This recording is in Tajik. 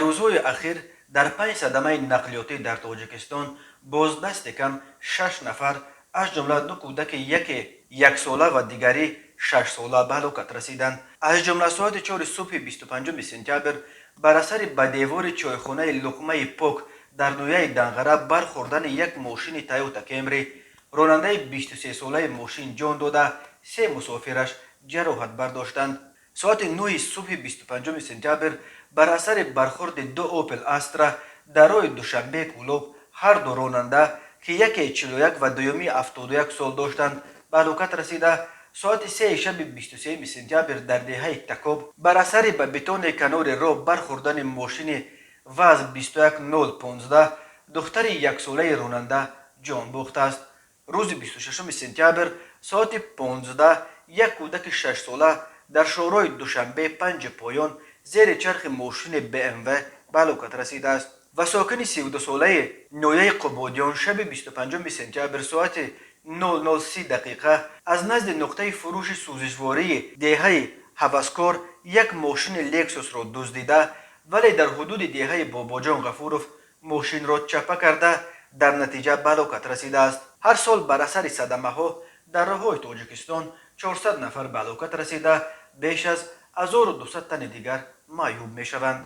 Дар рӯзҳои ахир дар панҷ садамаи нақлиётӣ дар Тоҷикистон боз дасти кам шаш нафар, аз ҷумла ду кӯдаки яке яксола ва дигари 6сола ба ҳалокат расиданд. Аз ҷумла соати 4-и субҳи 25 сентябр бар асари ба девори чойхонаи Луқмаи пок дар ноҳияи Данғара бархӯрдани як мошини Тойота Кемри, ронандаи 23солаи мошин ҷон дода, се мусофираш ҷароҳат бардоштанд. Соати 9-и субҳи 25 сентябр бар асари бархӯрди ду Опел Астра дар роҳи Душанбе Кӯлоб ҳар ду ронанда, ки яке 41 ва дуюми 71 сол доштанд, ба ҳалокат расида, соати 3-и шаби 23 сентябр дар деҳаи Такоб бар асари ба бетони канори роҳ бархӯрдани мошини ВАЗ 21015 духтари яксолаи ронанда ҷон бохтааст. Рӯзи 26 сентябр соати 15 як кӯдаки 6сола дар шоҳроҳи Душанбе Панҷи Поён зери чархи мошини БМВ ба ҳалокат расидааст ва сокини 32солаи ноҳияи Қубодиён шаби 25 сентябр соати 00:30 дақиқа аз назди нуқтаи фурӯши сӯзишвории деҳаи Ҳаваскор як мошини Лексусро дуздида, вале дар ҳудуди деҳаи Бобоҷон Ғафуров мошинро чапа карда, дар натиҷа ба ҳалокат расидааст. Ҳар сол бар асари садамаҳо дар роҳҳои Тоҷикистон 400 нафар ба ҳалокат расида, беш аз 1200 тани дигар маъюб мешаванд.